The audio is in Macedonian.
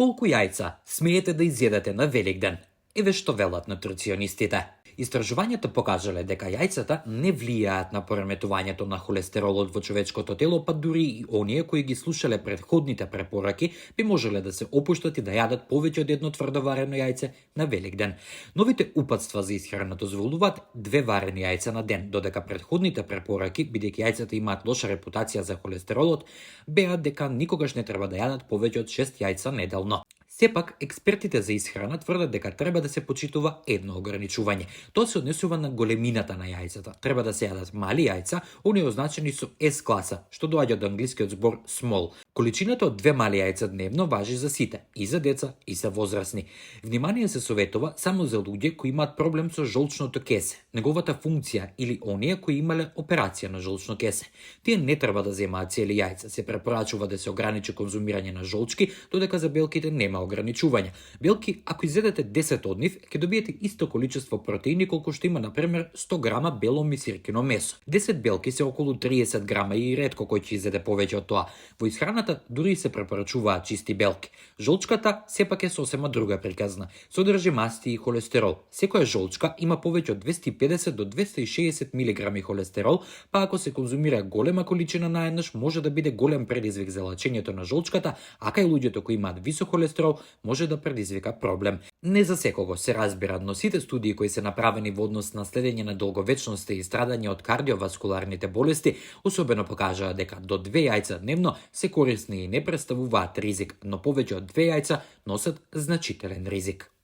Колку јајца смеете да изедете на Великден? Еве што велат нутриционистите. Истражувањата покажале дека јајцата не влијаат на пореметувањето на холестеролот во човечкото тело, па дури и оние кои ги слушале претходните препораки би можеле да се опуштат и да јадат повеќе од едно тврдо варено јајце на Великден. Новите упатства за исхрана дозволуваат 2 варени јајца на ден, додека претходните препораки, бидејќи јајцата имаат лоша репутација за холестеролот, беа дека никогаш не треба да јадат повеќе од 6 јајца неделно. Сепак, експертите за исхрана тврдат дека треба да се почитува едно ограничување. Тоа се однесува на големината на јајцата. Треба да се јадат мали јајца, оние означени со S класа, што доаѓа од англискиот збор small. Количината од 2 мали јајца дневно важи за сите, и за деца, и за возрастни. Внимание се советува само за луѓе кои имаат проблем со жолчното кесе, неговата функција или оние кои имале операција на жолчно кесе. Тие не треба да земаат цели јајца, се препорачува да се ограничи конзумирање на жолчки, додека за белките нема ограничувања. Белки, ако изедете 10 од нив, ќе добиете исто количество протеини колку што има на пример 100 грама бело мисиркино месо. 10 белки се околу 30 грама и ретко кој ќе изеде повеќе од тоа. Во исхраната дури се препорачуваат чисти белки. Жолчката сепак е сосема друга приказна. Содржи масти и холестерол. Секоја жолчка има повеќе од 250 до 260 милиграми холестерол, па ако се конзумира голема количина наеднаш, може да биде голем предизвик за лечењето на жолчката, а кај луѓето кои имаат висок холестерол може да предизвика проблем. Не за секого се разбира, но сите студии кои се направени во однос на следење на долговечноста и страдање од кардиоваскуларните болести, особено покажаа дека до 2 јајца дневно се корисни и не представуваат ризик, но повеќе од 2 јајца носат значителен ризик.